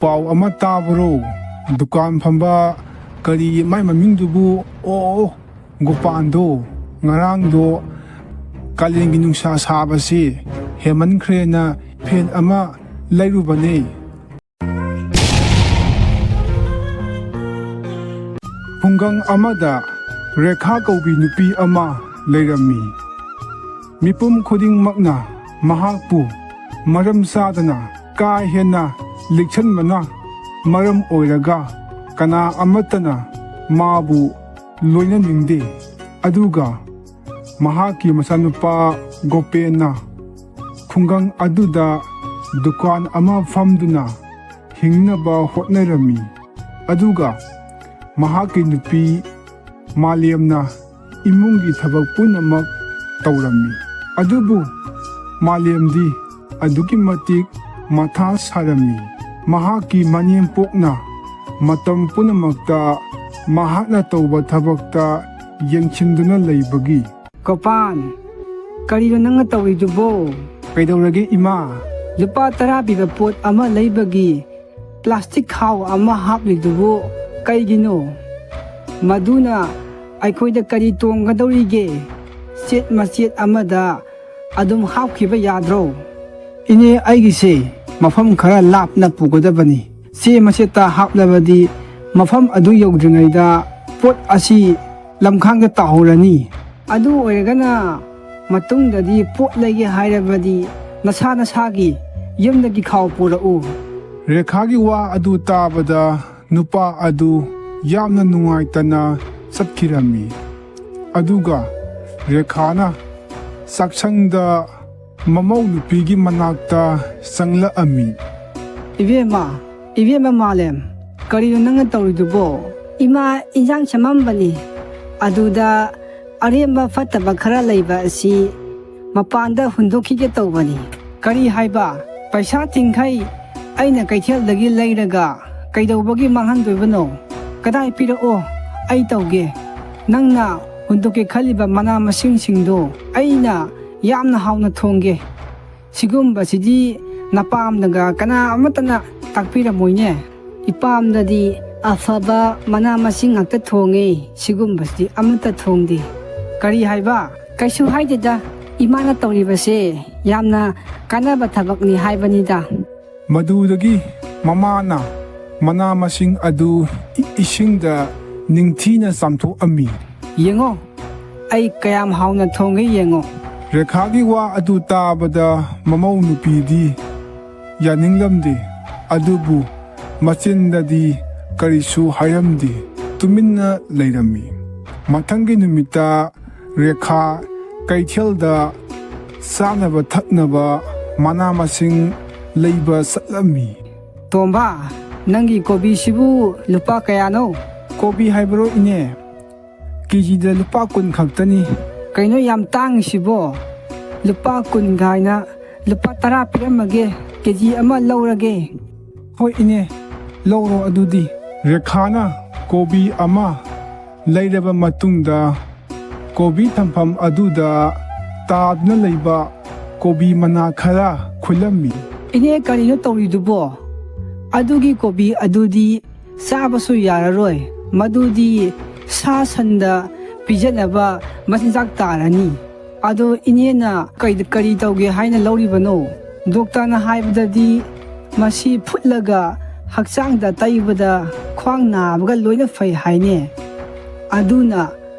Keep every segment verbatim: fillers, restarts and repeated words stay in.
ꯄꯥꯎ ꯑꯃ ꯇꯥꯕ꯭ꯔꯣ? ꯗꯨꯀꯥꯟ ꯐꯝꯕ ꯀꯔꯤ ꯃꯥꯏ ꯃꯃꯤꯡꯗꯨꯕꯨ? ꯑꯣ, ꯒꯣꯄꯥꯟꯗꯣ꯫ ꯉꯔꯥꯡꯗꯣ ꯀꯥꯂꯦꯟꯒꯤ ꯅꯨꯡꯁꯥ ꯁꯥꯕꯁꯤ ꯍꯦꯟꯃꯟꯈ꯭ꯔꯦꯅ ꯐꯦꯟ ꯑꯃ ꯂꯩꯔꯨꯕꯅꯦ꯫ ꯈꯨꯡꯒꯪ ꯑꯃꯗ ꯔꯦꯈꯥ ꯀꯧꯕꯤ ꯅꯨꯄꯤ ꯑꯃ ꯂꯩꯔꯝꯃꯤ꯫ ꯃꯤꯄꯨꯝ ꯈꯨꯗꯤꯡꯃꯛꯅ ꯃꯍꯥꯛꯄꯨ ꯃꯔꯝ ꯆꯥꯗꯅ ꯀꯥ ꯍꯦꯟꯅ ꯂꯤꯛꯁꯟꯕꯅ ꯃꯔꯝ ꯑꯣꯏꯔꯒ ꯀꯅꯥ ꯑꯃꯠꯇꯅ ꯃꯥꯕꯨ ꯂꯣꯏꯅꯅꯤꯡꯗꯦ꯫ ꯑꯗꯨꯒ ꯃꯍꯥꯛꯀꯤ ꯃꯆꯥꯅꯨꯄꯥ ꯒꯣꯄꯦꯟꯅ ꯈꯨꯡꯒꯪ ꯑꯗꯨꯗ ꯗꯨꯀꯥꯟ ꯑꯃ ꯐꯝꯗꯨꯅ ꯍꯤꯡꯅꯕ ꯍꯣꯠꯅꯔꯝꯃꯤ꯫ ꯑꯗꯨꯒ ꯃꯍꯥꯛꯀꯤ ꯅꯨꯄꯤ ꯃꯥꯂꯦꯝꯅ ꯏꯃꯨꯡꯒꯤ ꯊꯕꯛ ꯄꯨꯝꯅꯃꯛ ꯇꯧꯔꯝꯃꯤ꯫ ꯑꯗꯨꯕꯨ ꯃꯥꯂꯦꯝꯗꯤ ꯑꯗꯨꯛꯀꯤ ꯃꯇꯤꯛ ꯃꯊꯥ ꯁꯥꯔꯝꯃꯤ꯫ ꯃꯍꯥꯛꯀꯤ ꯃꯅꯦꯝꯄꯣꯛꯅ ꯃꯇꯝ ꯄꯨꯝꯅꯃꯛꯇ ꯃꯍꯥꯛꯅ ꯇꯧꯕ ꯊꯕꯛꯇ ꯌꯦꯡꯁꯤꯟꯗꯨꯅ ꯂꯩꯕꯒꯤ꯫ ꯒꯣꯄꯥꯟ, ꯀꯔꯤꯅꯣ ꯅꯪꯅ ꯇꯧꯔꯤꯗꯨꯕꯣ? ꯀꯩꯗꯧꯔꯒꯦ, ꯏꯃꯥ? ꯂꯨꯄꯥ ꯇꯔꯥ ꯄꯤꯕ ꯄꯣꯠ ꯑꯃ ꯂꯩꯕꯒꯤ ꯄ꯭ꯂꯥꯁꯇꯤꯛ ꯈꯥꯎ ꯑꯃ ꯍꯥꯞꯂꯤꯗꯨꯕꯨ ꯀꯩꯒꯤꯅꯣ? ꯃꯗꯨꯅ ꯑꯩꯈꯣꯏꯗ ꯀꯔꯤ ꯇꯣꯡꯒꯗꯧꯔꯤꯒꯦ? ꯆꯦꯠ ꯃꯆꯦꯠ ꯑꯃꯗ ꯑꯗꯨꯝ ꯍꯥꯞꯈꯤꯕ ꯌꯥꯗ꯭ꯔꯣ? ꯏꯅꯦ, ꯑꯩꯒꯤꯁꯦ ꯃꯐꯝ ꯈꯔ ꯂꯥꯞꯅ ꯄꯨꯒꯗꯕꯅꯤ꯫ ꯆꯦ ꯃꯆꯦꯠꯇ ꯍꯥꯞꯂꯕꯗꯤ ꯃꯐꯝ ꯑꯗꯨ ꯌꯧꯗ꯭ꯔꯤꯉꯩꯗ ꯄꯣꯠ ꯑꯁꯤ ꯂꯝꯈꯥꯡꯗ ꯇꯥꯍꯧꯔꯅꯤ꯫ ꯑꯗꯨ ꯑꯣꯏꯔꯒꯅ ꯃꯇꯨꯡꯗꯗꯤ ꯄꯣꯠ ꯂꯩꯒꯦ ꯍꯥꯏꯔꯕꯗꯤ ꯅꯁꯥ ꯅꯁꯥꯒꯤ ꯌꯨꯝꯗꯒꯤ ꯈꯥꯎ ꯄꯨꯔꯛꯎ꯫ ꯔꯦꯈꯥꯒꯤ ꯋꯥ ꯑꯗꯨ ꯇꯥꯕꯗ ꯅꯨꯄꯥ ꯑꯗꯨ ꯌꯥꯝꯅ ꯅꯨꯡꯉꯥꯏꯇꯅ ꯆꯠꯈꯤꯔꯝꯃꯤ꯫ ꯑꯗꯨꯒ ꯔꯦꯈꯥꯅ ꯆꯥꯛꯁꯪꯗ ꯃꯃꯧ ꯅꯨꯄꯤꯒꯤ ꯃꯅꯥꯛꯇ ꯆꯪꯂꯛꯑꯝꯃꯤ꯫ ꯏꯕꯦꯝꯃ, ꯏꯕꯦꯝꯃ ꯃꯥꯂꯦꯝ, ꯀꯔꯤꯅꯣ ꯅꯪꯅ ꯇꯧꯔꯤꯗꯨꯕꯣ? ꯏꯃꯥ, ꯏꯟꯖꯥꯡ ꯁꯦꯝꯃꯝꯕꯅꯤ꯫ ꯑꯗꯨꯗ ꯑꯔꯦꯝꯕ ꯐꯠꯇꯕ ꯈꯔ ꯂꯩꯕ ꯑꯁꯤ ꯃꯄꯥꯟꯗ ꯍꯨꯟꯗꯣꯛꯈꯤꯒꯦ ꯇꯧꯕꯅꯤ꯫ ꯀꯔꯤ ꯍꯥꯏꯕ? ꯄꯩꯁꯥ ꯇꯤꯡꯈꯩ ꯑꯩꯅ ꯀꯩꯊꯦꯜꯗꯒꯤ ꯂꯩꯔꯒ ꯀꯩꯗꯧꯕꯒꯤ ꯃꯥꯡꯍꯟꯗꯣꯏꯕꯅꯣ? ꯀꯗꯥꯏ ꯄꯤꯔꯛꯑꯣ, ꯑꯩ ꯇꯧꯒꯦ꯫ ꯅꯪꯅ ꯍꯨꯟꯗꯣꯛꯀꯦ ꯈꯜꯂꯤꯕ ꯃꯅꯥ ꯃꯁꯤꯡꯁꯤꯡꯗꯣ ꯑꯩꯅ ꯌꯥꯝꯅ ꯍꯥꯎꯅ ꯊꯣꯡꯒꯦ꯫ ꯁꯤꯒꯨꯝꯕꯁꯤꯗꯤ ꯅꯄꯥꯝꯗꯒ ꯀꯅꯥ ꯑꯃꯠꯇꯅ ꯇꯥꯛꯄꯤꯔꯝꯃꯣꯏꯅꯦ꯫ ꯏꯄꯥꯝꯗꯗꯤ ꯑꯐꯕ ꯃꯅꯥ ꯃꯁꯤꯡ ꯉꯥꯛꯇ ꯊꯣꯡꯉꯦ, ꯁꯤꯒꯨꯝꯕꯁꯤꯗꯤ ꯑꯃꯠꯇ ꯊꯣꯡꯗꯦ꯫ ꯀꯔꯤ ꯍꯥꯏꯕ? ꯀꯩꯁꯨ ꯍꯥꯏꯗꯦꯗ, ꯏꯃꯥꯅ ꯇꯧꯔꯤꯕꯁꯦ ꯌꯥꯝꯅ ꯀꯥꯟꯅꯕ ꯊꯕꯛꯅꯤ ꯍꯥꯏꯕꯅꯤꯗ꯫ ꯃꯗꯨꯗꯒꯤ ꯃꯃꯥꯅ ꯃꯅꯥ ꯃꯁꯤꯡ ꯑꯗꯨ ꯏ-, ꯏꯁꯤꯡꯗ ꯅꯤꯡꯊꯤꯅ ꯆꯥꯝꯊꯣꯛꯑꯝꯃꯤ꯫ ꯌꯦꯡꯉꯣ, ꯑꯩ ꯀꯌꯥꯝ ꯍꯥꯎꯅ ꯊꯣꯡꯉꯦ ꯌꯦꯡꯉꯣ꯫ ꯔꯦꯈꯥꯒꯤ ꯋꯥ ꯑꯗꯨ ꯇꯥꯕꯗ ꯃꯃꯧ ꯅꯨꯄꯤꯗꯤ ꯌꯥꯅꯤꯡꯂꯝꯗꯦ, ꯑꯗꯨꯕꯨ ꯃꯆꯤꯟꯗꯗꯤ ꯀꯔꯤꯁꯨ ꯍꯥꯏꯔꯝꯗꯦ, ꯇꯨꯃꯤꯟꯅ ꯂꯩꯔꯝꯃꯤ꯫ ꯃꯊꯪꯒꯤ ꯅꯨꯃꯤꯠꯇ ꯔꯦꯈꯥ ꯀꯩꯊꯦꯜꯗ ꯆꯥꯅꯕ ꯊꯛꯅꯕ ꯃꯅꯥ ꯃꯁꯤꯡ ꯂꯩꯕ ꯆꯠꯂꯝꯃꯤ꯫ ꯇꯣꯝꯕ, ꯅꯪꯒꯤ ꯀꯣꯕꯤꯁꯤꯕꯨ ꯂꯨꯄꯥ ꯀꯌꯥꯅꯣ? ꯀꯣꯕꯤ ꯍꯥꯏꯕ꯭ꯔꯣ, ꯏꯅꯦ? ꯀꯦꯖꯤꯗ ꯂꯨꯄꯥ ꯀꯨꯟ ꯈꯛꯇꯅꯤ꯫ ꯀꯩꯅꯣ ꯌꯥꯝ ꯇꯥꯡꯉꯤꯁꯤꯕꯣ? ꯂꯨꯄꯥ ꯀꯨꯟ ꯀꯥꯏꯅ, ꯂꯨꯄꯥ ꯇꯔꯥ ꯄꯤꯔꯝꯃꯒꯦ, ꯀꯦꯖꯤ ꯑꯃ ꯂꯧꯔꯒꯦ꯫ ꯍꯣꯏ ꯏꯅꯦ, ꯂꯧꯔꯣ ꯑꯗꯨꯗꯤ꯫ ꯔꯦꯈꯥꯅ ꯀꯣꯕꯤ ꯑꯃ ꯂꯩꯔꯕ ꯃꯇꯨꯡꯗ, ꯀꯣꯕꯤ ꯊꯝꯐꯝ ꯑꯗꯨꯗ ꯇꯥꯗꯨꯅ ꯂꯩꯕ ꯀꯣꯕꯤ ꯃꯅꯥ ꯈꯔ ꯈꯨꯜꯂꯝꯃꯤ꯫ ꯏꯅꯦ, ꯀꯔꯤꯅꯣ ꯇꯧꯔꯤꯗꯨꯕꯣ? ꯑꯗꯨꯒꯤ ꯀꯣꯕꯤ ꯑꯗꯨꯗꯤ ꯆꯥꯕꯁꯨ ꯌꯥꯔꯔꯣꯏ, ꯃꯗꯨꯗꯤ ꯁꯥ ꯁꯟꯗ ꯄꯤꯖꯅꯕ ꯃꯆꯤꯟꯖꯥꯛ ꯇꯥꯔꯅꯤ꯫ ꯑꯗꯣ ꯏꯅꯦꯅ ꯀꯩ-, ꯀꯔꯤ ꯇꯧꯒꯦ ꯍꯥꯏꯅ ꯂꯧꯔꯤꯕꯅꯣ? ꯗꯣꯛꯇꯔꯅ ꯍꯥꯏꯕꯗꯗꯤ ꯃꯁꯤ ꯐꯨꯠꯂꯒ ꯍꯛꯆꯥꯡꯗ ꯇꯩꯕꯗ ꯈ꯭ꯋꯥꯡ ꯅꯥꯕꯒ ꯂꯣꯏꯅ ꯐꯩ ꯍꯥꯏꯅꯦ꯫ ꯑꯗꯨꯅ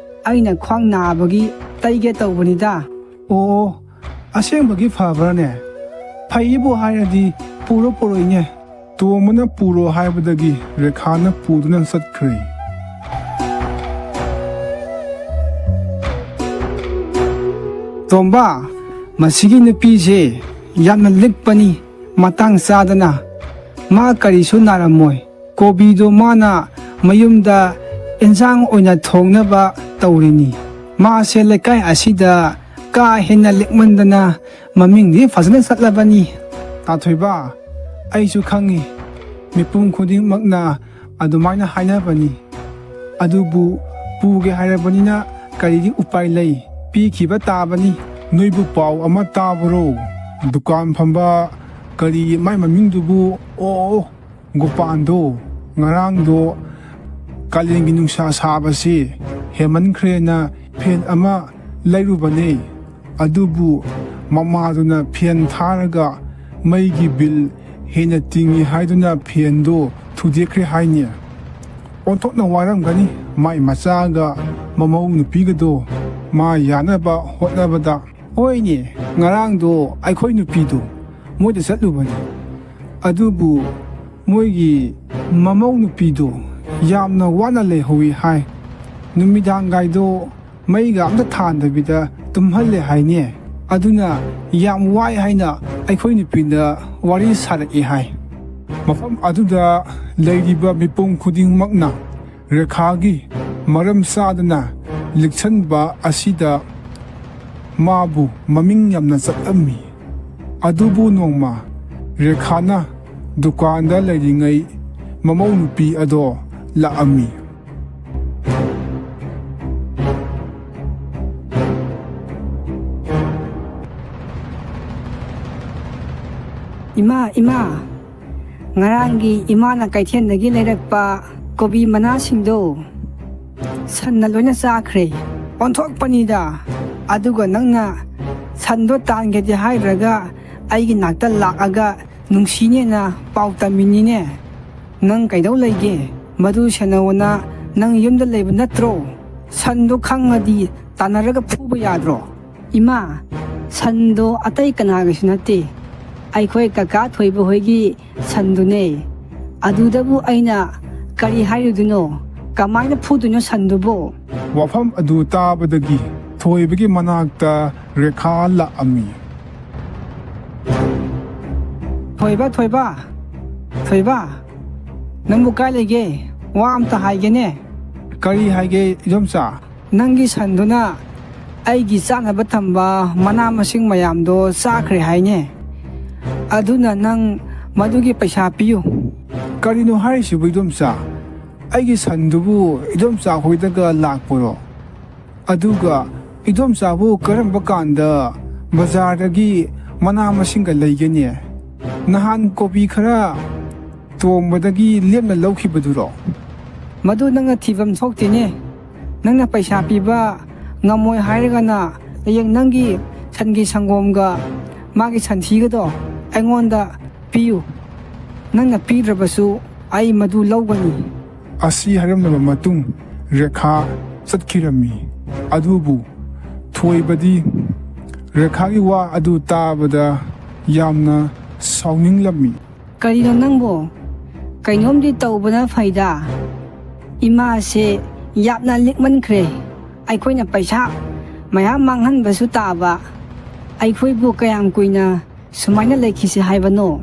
ꯑꯩꯅ ꯈ꯭ꯋꯥꯡ ꯅꯥꯕꯒꯤ ꯇꯩꯒꯦ ꯇꯧꯕꯅꯤꯗ꯫ ꯑꯣ, ꯑꯁꯦꯡꯕꯒꯤ ꯐꯕ꯭ꯔꯥꯅꯦ? ꯐꯩꯕꯨ ꯍꯥꯏꯔꯗꯤ ꯄꯨꯔꯣ ꯄꯨꯔꯣꯏꯅꯦ꯫ ꯇꯣꯝꯕꯅ ꯄꯨꯔꯣ ꯍꯥꯏꯕꯗꯒꯤ ꯔꯦꯈꯥꯅ ꯄꯨꯗꯨꯅ ꯆꯠꯈ꯭ꯔꯦ꯫ ꯇꯣꯝꯕ, ꯃꯁꯤꯒꯤ ꯅꯨꯄꯤꯁꯦ ꯌꯥꯝꯅ ꯂꯤꯛꯄꯅꯤ, ꯃꯇꯥꯡ ꯆꯥꯗꯅ꯫ ꯃꯥ ꯀꯔꯤꯁꯨ ꯅꯥꯔꯝꯃꯣꯏ꯫ ꯀꯣꯕꯤꯗꯣ ꯃꯥꯅ ꯃꯌꯨꯝꯗ ꯏꯟꯁꯥꯡ ꯑꯣꯏꯅ ꯊꯣꯡꯅꯕ ꯇꯧꯔꯤꯅꯤ꯫ ꯃꯥꯁꯦ ꯂꯩꯀꯥꯏ ꯑꯁꯤꯗ ꯀꯥ ꯍꯦꯟꯅ ꯂꯤꯛꯃꯟꯗꯅ ꯃꯃꯤꯡꯗꯤ ꯐꯖꯅ ꯆꯠꯂꯕꯅꯤ꯫ ꯇꯥꯊꯣꯏꯕ, ꯑꯩꯁꯨ ꯈꯪꯉꯤ, ꯃꯤꯄꯨꯝ ꯈꯨꯗꯤꯡꯃꯛꯅ ꯑꯗꯨꯃꯥꯏꯅ ꯍꯥꯏꯅꯕꯅꯤ꯫ ꯑꯗꯨꯕꯨ ꯄꯨꯒꯦ ꯍꯥꯏꯔꯕꯅꯤꯅ ꯀꯔꯤꯗꯤ ꯎꯄꯥꯏ ꯂꯩ? ꯄꯤꯈꯤꯕ ꯇꯥꯕꯅꯤ꯫ ꯅꯣꯏꯕꯨ ꯄꯥꯎ ꯑꯃ ꯇꯥꯕꯔꯣ? ꯗꯨꯀꯥꯟ ꯐꯝꯕ ꯀꯔꯤ ꯃꯥꯏ ꯃꯃꯤꯡꯗꯨꯕꯨ? ꯑꯣ, ꯒꯣꯄꯥꯟꯗꯣ ꯉꯔꯥꯡꯗꯣ ꯀꯥꯂꯦꯟꯒꯤ ꯅꯨꯡꯁꯥ ꯁꯥꯕꯁꯤ ꯍꯦꯟꯃꯟꯈ꯭ꯔꯦꯅ ꯐꯦꯟ ꯑꯃ ꯂꯩꯔꯨꯕꯅꯦ꯫ ꯑꯗꯨꯕꯨ ꯃꯃꯥꯗꯨꯅ ꯐꯦꯟ ꯊꯥꯔꯒ ꯃꯩꯒꯤ ꯕꯤꯜ ꯍꯦꯟꯅ ꯇꯤꯡꯉꯤ ꯍꯥꯏꯗꯨꯅ ꯐꯦꯟꯗꯣ ꯊꯨꯗꯦꯛꯈ꯭ꯔꯦ ꯍꯥꯏꯅꯦ꯫ ꯑꯣꯟꯊꯣꯛꯅ ꯋꯥꯔꯝꯒꯅꯤ ꯃꯥꯏ ꯃꯆꯥꯒ ꯃꯃꯧ ꯅꯨꯄꯤꯒꯗꯣ ꯃꯥ ꯌꯥꯅꯕ ꯍꯣꯠꯅꯕꯗ꯫ ꯍꯣꯏꯅꯦ, ꯉꯔꯥꯡꯗꯣ ꯑꯩꯈꯣꯏ ꯅꯨꯄꯤꯗꯣ ꯃꯣꯏꯗ ꯆꯠꯂꯨꯕꯅꯤ꯫ ꯑꯗꯨꯕꯨ ꯃꯣꯏꯒꯤ ꯃꯃꯧ ꯅꯨꯄꯤꯗꯣ ꯌꯥꯝꯅ ꯋꯥꯅ ꯂꯩꯍꯧꯋꯤ ꯍꯥꯏ꯫ ꯅꯨꯃꯤꯗꯥꯡꯒꯥꯏꯗꯣ ꯃꯩꯒ ꯑꯝꯇ ꯊꯥꯟꯗꯕꯤꯗ ꯇꯨꯝꯍꯜꯂꯦ ꯍꯥꯏꯅꯦ꯫ ꯑꯗꯨꯅ ꯌꯥꯝ ꯋꯥꯏ ꯍꯥꯏꯅ ꯑꯩꯈꯣꯏ ꯅꯨꯄꯤꯗ ꯋꯥꯔꯤ ꯁꯥꯔꯛꯏ ꯍꯥꯏ꯫ ꯃꯐꯝ ꯑꯗꯨꯗ ꯂꯩꯔꯤꯕ ꯃꯤꯄꯨꯝ ꯈꯨꯗꯤꯡꯃꯛꯅ ꯔꯦꯈꯥꯒꯤ ꯃꯔꯝ ꯆꯥꯗꯅ ꯂꯤꯛꯁꯟꯕ ꯑꯁꯤꯗ ꯃꯥꯕꯨ ꯃꯃꯤꯡ ꯌꯥꯝꯅ ꯆꯠꯂꯝꯃꯤ꯫ ꯑꯗꯨꯕꯨ ꯅꯣꯡꯃ ꯔꯦꯈꯥꯅ ꯗꯨꯀꯥꯟꯗ ꯂꯩꯔꯤꯉꯩ ꯃꯃꯧ ꯅꯨꯄꯤ ꯑꯗꯣ ꯂꯥꯛꯑꯝꯃꯤ꯫ ꯏꯃꯥ, ꯏꯃꯥ, ꯉꯔꯥꯡꯒꯤ ꯏꯃꯥꯅ ꯀꯩꯊꯦꯜꯗꯒꯤ ꯂꯩꯔꯛꯄ ꯀꯣꯕꯤ ꯃꯅꯥꯁꯤꯡꯗꯣ ꯁꯟꯅ ꯂꯣꯏꯅ ꯆꯥꯈ꯭ꯔꯦ꯫ ꯑꯣꯟꯊꯣꯛꯄꯅꯤꯗ꯫ ꯑꯗꯨꯒ ꯅꯪꯅ ꯁꯟꯗꯣ ꯇꯥꯟꯒꯦꯗꯤ ꯍꯥꯏꯗ꯭ꯔꯒ ꯑꯩꯒꯤ ꯅꯥꯛꯇ ꯂꯥꯛꯑꯒ ꯅꯨꯡꯁꯤꯅꯦꯅ ꯄꯥꯎ ꯇꯝꯃꯤꯅꯤꯅꯦ꯫ ꯅꯪ ꯀꯩꯗꯧ ꯂꯩꯒꯦ? ꯃꯗꯨ ꯁꯦꯟꯅꯧꯑꯣꯅ ꯅꯪ ꯌꯨꯝꯗ ꯂꯩꯕ ꯅꯠꯇ꯭ꯔꯣ? ꯁꯟꯗꯣ ꯈꯪꯉꯗꯤ ꯇꯥꯟꯅꯔꯒ ꯐꯨꯕ ꯌꯥꯗ꯭ꯔꯣ? ꯏꯃꯥ, ꯁꯟꯗꯣ ꯑꯇꯩ ꯀꯅꯥꯒꯤꯁꯨ ꯅꯠꯇꯦ, ꯑꯩꯈꯣꯏ ꯀꯀꯥ ꯊꯣꯏꯕ ꯍꯣꯏꯒꯤ ꯁꯟꯗꯨꯅꯦ꯫ ꯑꯗꯨꯗꯕꯨ ꯑꯩꯅ ꯀꯔꯤ ꯍꯥꯏꯔꯨꯗꯣꯏꯅꯣ? ꯀꯃꯥꯏꯅ ꯐꯨꯗꯣꯏꯅꯣ ꯁꯟꯗꯨꯕꯨ? ꯋꯥꯐꯝ ꯑꯗꯨ ꯇꯥꯕꯗꯒꯤ ꯊꯣꯏꯕꯒꯤ ꯃꯅꯥꯛꯇ ꯔꯦꯈꯥ ꯂꯥꯛꯑꯝꯃꯤ꯫ ꯊꯣꯏꯕ, ꯊꯣꯏꯕ, ꯊꯣꯏꯕ, ꯅꯪꯕꯨ ꯀꯥꯏ ꯂꯩꯒꯦ? ꯋꯥ ꯑꯝꯇ ꯍꯥꯏꯒꯦꯅꯦ꯫ ꯀꯔꯤ ꯍꯥꯏꯒꯦ, ꯏꯗꯣꯝꯆꯥ? ꯅꯪꯒꯤ ꯁꯟꯗꯨꯅ ꯑꯩꯒꯤ ꯆꯥꯅꯕ ꯊꯝꯕ ꯃꯅꯥ ꯃꯁꯤꯡ ꯃꯌꯥꯝꯗꯣ ꯆꯥꯈ꯭ꯔꯦ ꯍꯥꯏꯅꯦ꯫ ꯑꯗꯨꯅ ꯅꯪ ꯃꯗꯨꯒꯤ ꯄꯩꯁꯥ ꯄꯤꯌꯨ꯫ ꯀꯔꯤꯅꯣ ꯍꯥꯏꯔꯤꯁꯤꯕꯨ, ꯏꯗꯣꯝꯆꯥ? ꯑꯩꯒꯤ ꯁꯟꯗꯨꯕꯨ ꯏꯗꯣꯝꯆꯥ ꯍꯣꯏꯗꯒ ꯂꯥꯛꯄꯔꯣ? ꯑꯗꯨꯒ ꯏꯗꯣꯝꯆꯥꯕꯨ ꯀꯔꯝꯕ ꯀꯥꯟꯗ ꯕꯖꯥꯔꯗꯒꯤ ꯃꯅꯥ ꯃꯁꯤꯡꯒ ꯂꯩꯒꯅꯤ? ꯅꯍꯥꯟ ꯀꯣꯕꯤ ꯈꯔ ꯇꯣꯡꯕꯗꯒꯤ ꯂꯦꯝꯅ ꯂꯧꯈꯤꯕꯗꯨꯔꯣ? ꯃꯗꯨ ꯅꯪꯅ ꯊꯤꯐꯝ ꯊꯣꯛꯇꯦꯅꯦ꯫ ꯅꯪꯅ ꯄꯩꯁꯥ ꯄꯤꯕ ꯉꯝꯃꯣꯏ ꯍꯥꯏꯔꯒꯅ, ꯍꯌꯦꯡ ꯅꯪꯒꯤ ꯁꯟꯒꯤ ꯁꯪꯒꯣꯝꯒ ꯃꯥꯒꯤ ꯁꯟꯊꯤꯒꯗꯣ ꯑꯩꯉꯣꯟꯗ ꯄꯤꯌꯨ꯫ ꯅꯪꯅ ꯄꯤꯗ꯭ꯔꯕꯁꯨ ꯑꯩ ꯃꯗꯨ ꯂꯧꯒꯅꯤ꯫ ꯑꯁꯤ ꯍꯥꯏꯔꯝꯂꯕ ꯃꯇꯨꯡ ꯔꯦꯈꯥ ꯆꯠꯈꯤꯔꯝꯃꯤ꯫ ꯑꯗꯨꯕꯨ ꯊꯣꯏꯕꯗꯤ ꯔꯦꯈꯥꯒꯤ ꯋꯥ ꯑꯗꯨ ꯇꯥꯕꯗ ꯌꯥꯝꯅ ꯁꯥꯎꯅꯤꯡꯂꯝꯃꯤ꯫ ꯀꯔꯤꯅꯣ ꯅꯪꯕꯨ? ꯀꯩꯅꯣꯝꯗꯤ ꯇꯧꯕꯅ ꯐꯩꯗ꯫ ꯏꯃꯥꯁꯦ ꯌꯥꯝꯅ ꯂꯤꯛꯃꯟꯈ꯭ꯔꯦ꯫ ꯑꯩꯈꯣꯏꯅ ꯄꯩꯁꯥ ꯃꯌꯥꯝ ꯃꯥꯡꯍꯟꯕꯁꯨ ꯇꯥꯕ꯫ ꯑꯩꯈꯣꯏꯕꯨ ꯀꯌꯥꯝ ꯀꯨꯏꯅ ꯁꯨꯃꯥꯏꯅ ꯂꯩꯈꯤꯁꯤ ꯍꯥꯏꯕꯅꯣ?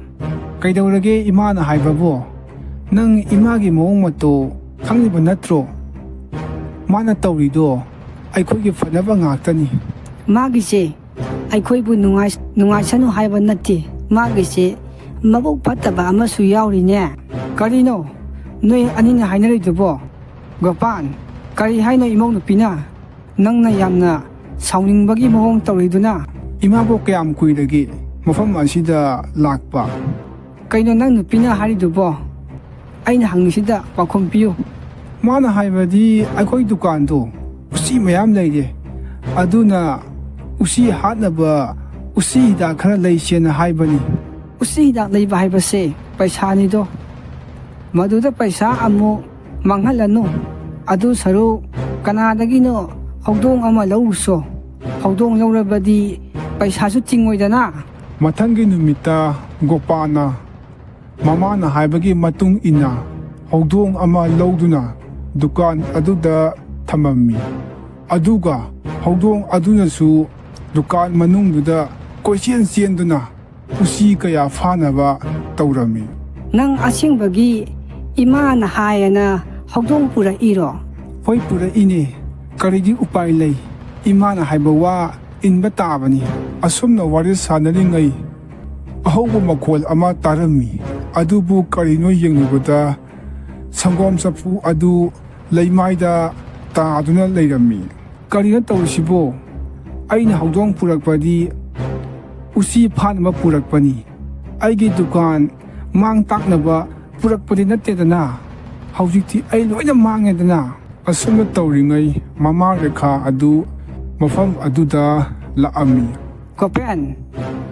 ꯀꯩꯗꯧꯔꯒꯦ ꯏꯃꯥꯅ ꯍꯥꯏꯕꯕꯨ? ꯅꯪ ꯏꯃꯥꯒꯤ ꯃꯑꯣꯡ ꯃꯇꯧ ꯈꯪꯂꯤꯕ ꯅꯠꯇ꯭ꯔꯣ? ꯃꯥꯅ ꯇꯧꯔꯤꯗꯣ ꯑꯩꯈꯣꯏꯒꯤ ꯐꯅꯕ ꯉꯥꯛꯇꯅꯤ꯫ ꯃꯥꯒꯤꯁꯦ ꯑꯩꯈꯣꯏꯕꯨ ꯅꯨꯡꯉꯥꯏ-, ꯅꯨꯡꯉꯥꯏꯁꯅꯨ ꯍꯥꯏꯕ ꯅꯠꯇꯦ꯫ ꯃꯥꯒꯤꯁꯦ ꯃꯕꯨꯛ ꯐꯠꯇꯕ ꯑꯃꯁꯨ ꯌꯥꯎꯔꯤꯅꯦ꯫ ꯀꯔꯤꯅꯣ ꯅꯣꯏ ꯑꯅꯤꯅ ꯍꯥꯏꯅꯔꯤꯗꯨꯕꯣ? ꯒꯣꯄꯥꯟ, ꯀꯔꯤ ꯍꯥꯏꯅꯣ ꯏꯃꯧ ꯅꯨꯄꯤꯅ? ꯅꯪꯅ ꯌꯥꯝꯅ ꯁꯥꯎꯅꯤꯡꯕꯒꯤ ꯃꯑꯣꯡ ꯇꯧꯔꯤꯗꯨꯅ? ꯏꯃꯥꯕꯨ ꯀꯌꯥꯝ ꯀꯨꯏꯔꯒꯦ ꯃꯐꯝ ꯑꯁꯤꯗ ꯂꯥꯛꯄ? ꯀꯩꯅꯣ ꯅꯪ ꯅꯨꯄꯤꯅ ꯍꯥꯏꯔꯤꯗꯨꯕꯣ? ꯑꯩꯅ ꯍꯪꯉꯤꯁꯤꯗ ꯄꯥꯎꯈꯨꯝ ꯄꯤꯌꯨ꯫ ꯃꯥꯅ ꯍꯥꯏꯕꯗꯤ ꯑꯩꯈꯣꯏ ꯗꯨꯀꯥꯟꯗꯣ ꯎꯆꯤ ꯃꯌꯥꯝ ꯂꯩꯔꯦ, ꯑꯗꯨꯅ ꯎꯆꯤ ꯍꯥꯠꯅꯕ ꯎꯆꯤ ꯍꯤꯗꯥꯛ ꯈꯔ ꯂꯩꯁꯦꯅ ꯍꯥꯏꯕꯅꯤ꯫ ꯎꯆꯤ ꯍꯤꯗꯥꯛ ꯂꯩꯕ ꯍꯥꯏꯕꯁꯦ ꯄꯩꯁꯥꯅꯤꯗꯣ꯫ ꯃꯗꯨꯗ ꯄꯩꯁꯥ ꯑꯃꯨꯛ ꯃꯥꯡꯍꯜꯂꯅꯨ꯫ ꯑꯗꯨ ꯁꯔꯨꯛ ꯀꯅꯥꯗꯒꯤꯅꯣ ꯍꯧꯗꯣꯡ ꯑꯃ ꯂꯧꯔꯨꯁꯣ꯫ ꯍꯧꯗꯣꯡ ꯂꯧꯔꯕꯗꯤ ꯄꯩꯁꯥꯁꯨ ꯇꯤꯡꯉꯣꯏꯗꯅ꯫ ꯃꯊꯪꯒꯤ ꯅꯨꯃꯤꯠꯇ ꯒꯣꯄꯥꯅ ꯃꯃꯥꯅ ꯍꯥꯏꯕꯒꯤ ꯃꯇꯨꯡ ꯏꯟꯅ ꯍꯧꯗꯣꯡ ꯑꯃ ꯂꯧꯗꯨꯅ ꯗꯨꯀꯥꯟ ꯑꯗꯨꯗ ꯊꯝꯃꯝꯃꯤ꯫ ꯑꯗꯨꯒ ꯍꯧꯗꯣꯡ ꯑꯗꯨꯅꯁꯨ ꯗꯨꯀꯥꯟ ꯃꯅꯨꯡꯗꯨꯗ ꯀꯣꯏꯆꯦꯟ ꯆꯦꯟꯗꯨꯅ ꯎꯆꯤ ꯀꯌꯥ ꯐꯥꯅꯕ ꯇꯧꯔꯝꯃꯤ꯫ ꯅꯪ ꯑꯁꯦꯡꯕꯒꯤ ꯏꯃꯥꯅ ꯍꯥꯏꯌꯦꯅ ꯍꯧꯗꯣꯡ ꯄꯨꯔꯛꯏꯔꯣ? ꯍꯣꯏ, ꯄꯨꯔꯛꯏꯅꯦ꯫ ꯀꯔꯤꯗꯤ ꯎꯄꯥꯏ ꯂꯩ? ꯏꯃꯥꯅ ꯍꯥꯏꯕ ꯋꯥ ꯏꯟꯕ ꯇꯥꯕꯅꯤ꯫ ꯑꯁꯨꯝꯅ ꯋꯥꯔꯤ ꯁꯥꯟꯅꯔꯤꯉꯩ ꯑꯍꯧꯕ ꯃꯈꯣꯜ ꯑꯃ ꯇꯥꯔꯝꯃꯤ꯫ ꯑꯗꯨꯕꯨ ꯀꯔꯤꯅꯣ ꯌꯦꯡꯂꯨꯕꯗ ꯁꯪꯒꯣꯝ ꯆꯐꯨ ꯑꯗꯨ ꯂꯩꯃꯥꯏꯗ ꯇꯥꯗꯨꯅ ꯂꯩꯔꯝꯃꯤ꯫ ꯀꯔꯤꯅꯣ ꯇꯧꯔꯤꯁꯤꯕꯣ? ꯑꯩꯅ ꯍꯧꯗꯣꯡ ꯄꯨꯔꯛꯄꯗꯤ ꯎꯆꯤ ꯐꯥꯅꯕ ꯄꯨꯔꯛꯄꯅꯤ꯫ ꯑꯩꯒꯤ ꯗꯨꯀꯥꯟ ꯃꯥꯡ ꯇꯥꯛꯅꯕ ꯄꯨꯔꯛꯄꯗꯤ ꯅꯠꯇꯦꯗꯅ꯫ ꯍꯧꯖꯤꯛꯇꯤ ꯑꯩ ꯂꯣꯏꯅ ꯃꯥꯡꯉꯦꯗꯅ꯫" ꯑꯁꯨꯝꯅ ꯇꯧꯔꯤꯉꯩ ꯃꯃꯥ ꯔꯦꯈꯥ ꯑꯗꯨ ꯃꯐꯝ ꯑꯗꯨꯗ ꯂꯥꯛꯑꯝꯃꯤ꯫ "ꯒꯣꯄꯦꯟ,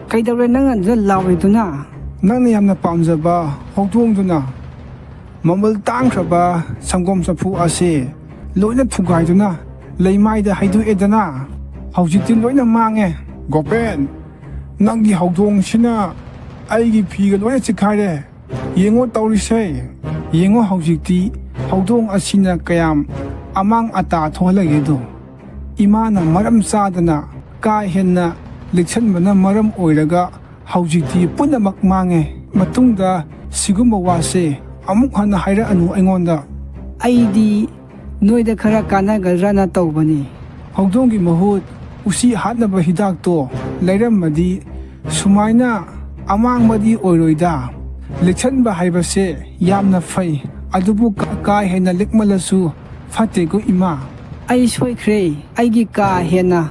ꯀꯩꯗꯧꯔꯦ ꯅꯪ ꯑꯗꯨꯗ ꯂꯥꯎꯔꯤꯗꯨꯅ?" "ꯅꯪꯅ ꯌꯥꯝꯅ ꯄꯥꯝꯖꯕ ꯍꯧꯗꯣꯡꯗꯨꯅ ꯃꯃꯜ ꯇꯥꯡꯈ꯭ꯔꯕ ꯁꯪꯒꯣꯝ ꯆꯐꯨ ꯑꯁꯤ ꯂꯣꯏꯅ ꯊꯨꯒꯥꯏꯗꯨꯅ ꯂꯩꯃꯥꯏꯗ ꯍꯩꯗꯣꯛꯑꯦꯗꯅ꯫ ꯍꯧꯖꯤꯛꯇꯤ ꯂꯣꯏꯅ ꯃꯥꯡꯉꯦ꯫" "ꯒꯣꯄꯦꯟ, ꯅꯪꯒꯤ ꯍꯧꯗꯣꯡꯁꯤꯅ ꯑꯩꯒꯤ ꯐꯤꯒ ꯂꯣꯏꯅ ꯆꯤꯛꯈꯥꯏꯔꯦ꯫ ꯌꯦꯡꯉꯣ ꯇꯧꯔꯤꯁꯦ꯫ ꯌꯦꯡꯉꯣ ꯍꯧꯖꯤꯛꯇꯤ ꯍꯧꯗꯣꯡ ꯑꯁꯤꯅ ꯀꯌꯥꯝ ꯑꯃꯥꯡ ꯑꯇꯥ ꯊꯣꯛꯍꯜꯂꯒꯦꯗꯣ꯫" ꯏꯃꯥꯅ ꯃꯔꯝ ꯆꯥꯗꯅ ꯀꯥ ꯍꯦꯟꯅ ꯂꯤꯛꯁꯟꯕꯅ ꯃꯔꯝ ꯑꯣꯏꯔꯒ ꯍꯧꯖꯤꯛꯇꯤ ꯄꯨꯝꯅꯃꯛ ꯃꯥꯡꯉꯦ꯫ ꯃꯇꯨꯡꯗ ꯁꯤꯒꯨꯝꯕ ꯋꯥꯁꯦ ꯑꯃꯨꯛ ꯍꯟꯅ ꯍꯥꯏꯔꯛꯑꯅꯨ ꯑꯩꯉꯣꯟꯗ꯫ "ꯑꯩꯗꯤ ꯅꯣꯏꯗ ꯈꯔ ꯀꯥꯟꯅꯒꯗ꯭ꯔꯅ ꯇꯧꯕꯅꯤ꯫" "ꯍꯧꯗꯣꯡꯒꯤ ꯃꯍꯨꯠ ꯎꯆꯤ ꯍꯥꯠꯅꯕ ꯍꯤꯗꯥꯛꯇꯣ ꯂꯩꯔꯝꯃꯗꯤ ꯁꯨꯃꯥꯏꯅ ꯑꯃꯥꯡꯕꯗꯤ ꯑꯣꯏꯔꯣꯏꯗ꯫ ꯂꯤꯛꯁꯟꯕ ꯍꯥꯏꯕꯁꯦ ꯌꯥꯝꯅ ꯐꯩ, ꯑꯗꯨꯕꯨ ꯀꯥ, ꯀꯥ ꯍꯦꯟꯅ ꯂꯤꯛꯃꯜꯂꯁꯨ ꯐꯠꯇꯦꯀꯣ ꯏꯃꯥ꯫" "ꯑꯩ ꯁꯣꯏꯈ꯭ꯔꯦ꯫ ꯑꯩꯒꯤ ꯀꯥ ꯍꯦꯟꯅ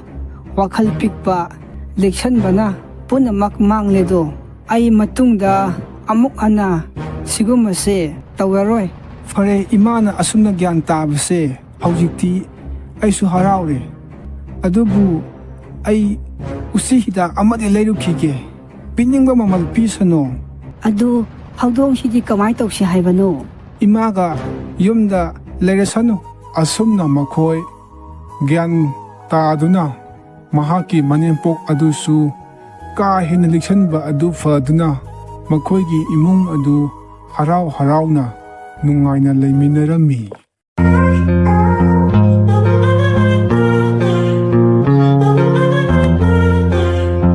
ꯋꯥꯈꯜ ꯄꯤꯛꯄ ꯂꯤꯛꯁꯟꯕꯅ ꯄꯨꯝꯅꯃꯛ ꯃꯥꯡꯂꯦꯗꯣ꯫ ꯑꯩ ꯃꯇꯨꯡꯗ ꯑꯃꯨꯛ ꯍꯟꯅ ꯁꯤꯒꯨꯝꯕꯁꯦ ꯇꯧꯔꯔꯣꯏ꯫" "ꯐꯔꯦ, ꯏꯃꯥꯅ ꯑꯁꯨꯝꯅ ꯒ꯭ꯌꯥꯟ ꯇꯥꯕꯁꯦ ꯍꯧꯖꯤꯛꯇꯤ ꯑꯩꯁꯨ ꯍꯔꯥꯎꯔꯦ꯫ ꯑꯗꯨꯕꯨ ꯑꯩ ꯎꯆꯤ ꯍꯤꯗꯥꯛ ꯑꯃꯗꯤ ꯂꯩꯔꯨꯈꯤꯒꯦ꯫ ꯄꯤꯅꯤꯡꯕ ꯃꯃꯜ ꯄꯤꯁꯅꯨ꯫" "ꯑꯗꯨ ꯍꯧꯗꯣꯡꯁꯤꯗꯤ ꯀꯃꯥꯏ ꯇꯧꯁꯤ ꯍꯥꯏꯕꯅꯣ?" "ꯏꯃꯥꯒ ꯌꯨꯝꯗ ꯂꯩꯔꯁꯅꯨ꯫" ꯑꯁꯨꯝꯅ ꯃꯈꯣꯏ ꯒ꯭ꯌꯥꯟ ꯇꯥꯗꯨꯅ ꯃꯍꯥꯛꯀꯤ ꯃꯅꯦꯝꯄꯣꯛ ꯑꯗꯨꯁꯨ ꯀꯥ ꯍꯦꯟꯅ ꯂꯤꯛꯁꯟꯕ ꯑꯗꯨ ꯐꯗꯨꯅ ꯃꯈꯣꯏꯒꯤ ꯏꯃꯨꯡ ꯑꯗꯨ ꯍꯔꯥꯎ ꯍꯔꯥꯎꯅ ꯅꯨꯡꯉꯥꯏꯅ ꯂꯩꯃꯤꯟꯅꯔꯝꯃꯤ꯫